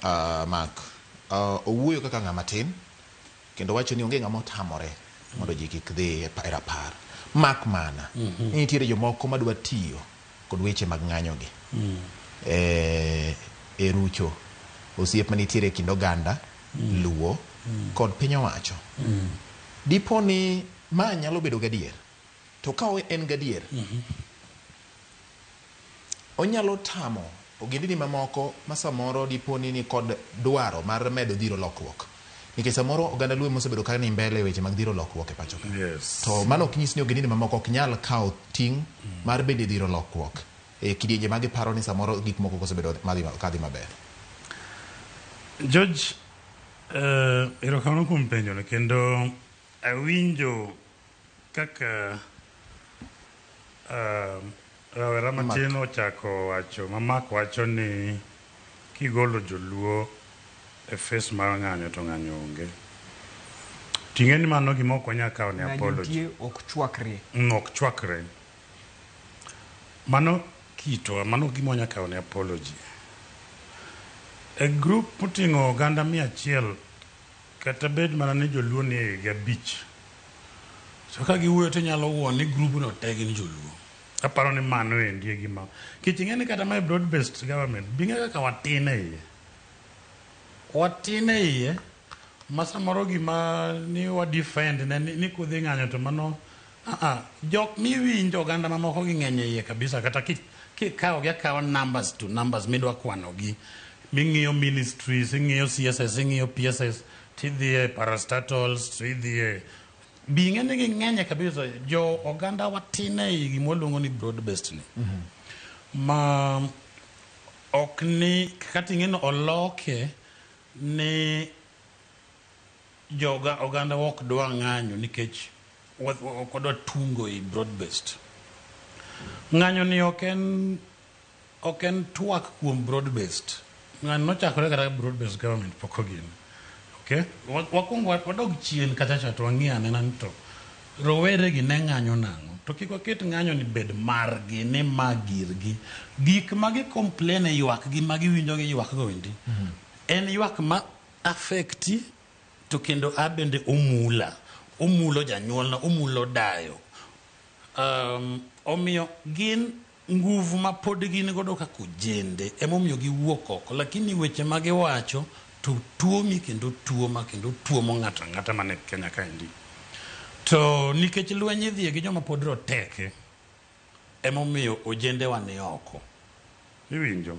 Mark, owuoyo kaka ng'ama tin kendo wacho ni onge ng'ama otamore mondo ji kik dhi e rapar. Mak mana ni nitiere jomoko madwa tiyo kod weche mag ng'anyogi e rucho osiep manitiere e kind oganda Luo kod piny owacho. Dipo ni ma nyalo bedo gadier, to ka en gadier, onyalo tamo ogendini mamoko ma samoro dipo ni ni kod dwaro mar medo dhiro lokruok. Nikech samoro oganda Luo mosebedo ka ni mbele e weche mag dhiro lokruok e pacho ka. To mano ok nyis ni ogendini mamoko ok nyal kawo ting' mar bende dhiro lokruok e kidienje ma giparo ni samoro gik moko kosebedo kadhi maber. George, erokamano kuom penjono kendo awinjo kaka rawera matin ochako wacho ma Mark wacho ni kigolo joluo e face mar ng'anyo to ng'anyo onge. Ting'e ni mano gima ok wanyal kawo ni Ng'anyo apology. nitie ok chwakre. Ok chwakre. Mano kitwa, mano gima wanyalo kawo ni apology. E group moting'o oganda 100 kata bed mana ni joluo ni e igi 5. To ka giwuoyo to inyalo wuo ni group no te gin joluo. Aparo ni mano endi e gima. Nikech ing'e ni kata ma e broad based government, bing'e kaka watin e iye. Watin e iye, ma samoro gima ni wa defend ne ni kudhi ng'anyo to mano jok miwinjo oganda mamoko gi ng'eny e iye kabisa kata kikawo gi akawa numbers to numbers midwa kwano gi ming'iyo ministries, ing'iyo CSS, ing'iyo PSS, tidhi e parastatals, tidhi e bing'e ni ging'eny kabisa. Jo oganda watin e gima waluongo ni broad based ni. Ma ok ni kata ing'e ni oloke ni joga oganda ok dwa ng'anyo nikech ok wadwa tungo i broad based. Ng'anyo ni ok en twak kuom broad based. Ng'anyo nochakore kata broad based government pok ogin. Okay? Wakwongo wadog chien kacha cha to wang'i anena ni to rowere gi ne ng'anyo nang'o. To kik waket ng'anyo ni bed margi, ni ma girgi. Gik ma gi complain e ywak gi ma giwinjo gi ywak go endi. En ywak ma affecti to kendo a bende omula. Omulo janyuolna, omulo dayo. Omiyo gin nguvu ma pod gin godo kaka ojende emomiyo giwuok oko lakini weche ma giwacho to tuomi kendo tuoma kendo tuomo ng'ato ang'ata man e Kenya kaendi. To nikech lweny idhiye gi joma pod roteke emomiyo ojendewa ni oko. Iwinjo?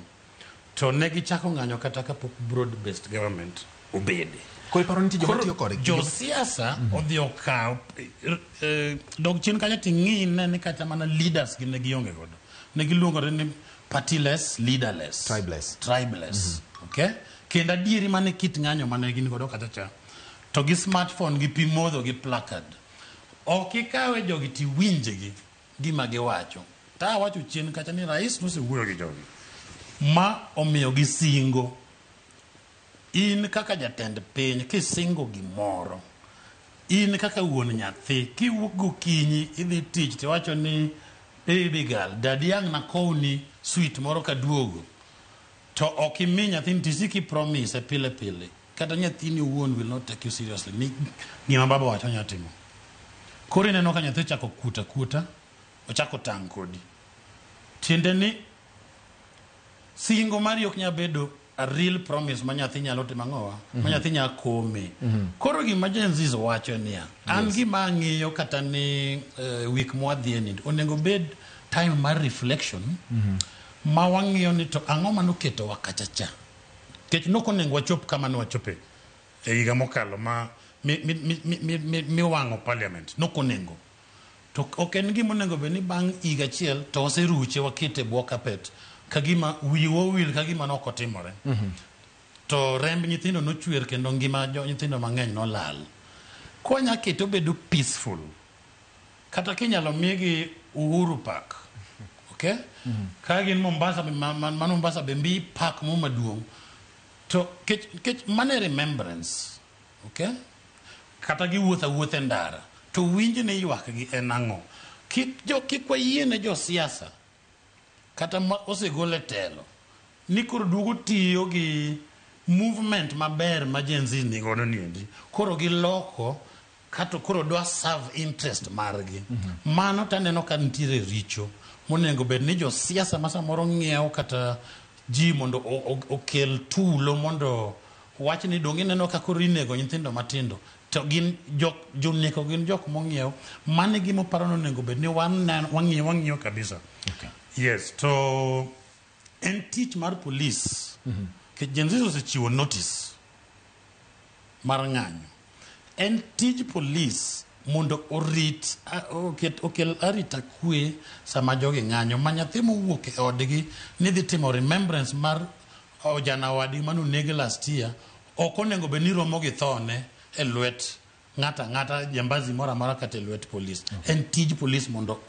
To ne gichako ng'anyo kata kapok broad based government obede. Koro iparo ni nitie joma Koro tiyo kode? josiasa odhi okaw dog chien kacha ting'i ine ni kata mana leaders gi ne gionge godo. Ne giluongore ni partyless, leaderless. Tribeless. Tribeless. Okay? Kendo adieri mane kit ng'anyo mane gin godo kacha cha. To gi smartphone gi pi modho gi placard. Ok ikawe jogi tiwinjgi gima giwacho. Ta awacho chien kacha ni rais nosewuoyo gi jogi. Ma omiyo gi singo. In kaka jatend piny kisingo gimoro, in kaka wuon nyathi, kiwuok gokinyi idhi tich tiwacho ni baby girl, daddy ang' nakowni sweet moro kaduogo. To ok imi nyathini tisiki promise pile pile. Kata nyathini owuon will not take you seriously. Ni gima baba wacho nya timo. Koro ineno ka nyathi ochako kuota kuota, ochako tang' kodi. Tiende ni singo mari ok nyal bedo a real promise ma nyathi nyalo timo ang'owa ma nyathi nyalo kome. Koro gima Gen Z wacho niya, an gima ang'iyo kata ni week mwadhiye ni onego bed time mar reflection ma wang'iyo ni to ang'o manoketowa kacha cha. Nikech nok onego wachop kama ne wachope e higa mokalo ma miwang'o parliament nok onego. To ok en gima onego bed ni bang' higa achiel to waseruche wakete e bwo carpet ka gima wiwa owil ka gima nok otimore. To remb nyithindo nochwer kendo ngima nyithindo mang'eny nolal. Kwanya kete obedo peaceful, kata kinyalo migi Uhuru Park, okay? Ka gin Mombasa, man Mombasa be mbi park mo maduong'. To kech mano e remembrance, okay? Kata giwuotho awuotha e ndara, to winj ni ywak gi en ang'o. Kik wayie ne josiasa kata ma osegol e telo ni koro duogo tiyo gi movement maber ma Gen Z nigodo niendi koro giloko kato koro dwa serve interest margi. Mano taneno ka nitiere richo monego bed ni josiasa ma samoro ng'iewo kata ji mondo okel tulo mondo wach ni dong ineno ka koro inego nyithindo matindo to gin jok joneko gin jok mong'iew. Mano e gima oparo ni onego bed ni wang'iyo wang'iyo kabisa. Yes, to en tich mar police. Nikech Gen Z osechiwo notice mar ng'anyo. En tij police mondo orit oket okel arita kwe sama jogi ng'anyo ma nyathi mowuok e odgi ni dhi timo remembrance mar ojana wadgi manoneg last year ok onego bed ni romo gi thone e lwet ng'ato ang'ata jambazi moro amora kata e lwet polis. En tij polis mondo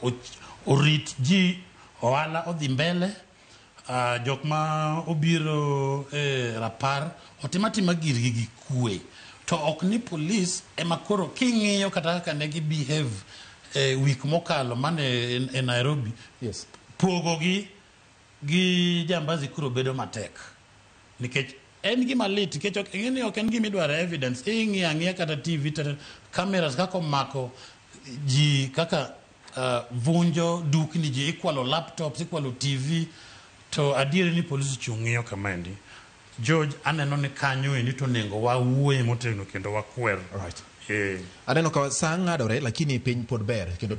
orit ji ohala odhi mbele jok ma obiro e rapar otim atima girgi gi kwe to ok ni polis ema koro king'iyo kata kaka ne gi behave e week mokalo mane e Nairobi pogogi gi jambazi koro bedo matek nikech en gima lit nikech ok ing'e ni ok en gima idwaro evidence ing'iyo ang'iya kata TV to cameras kaka omako ji kaka vunjo dukni ji ikwalo laptops ikwalo TV to adieri ni polis ochung' ng'iyo kamaendi George aneno ni kanyo endi to onego wawuoye motegno kendo wakwer. Aneno ka saa ng'adore lakini piny pod ber kendo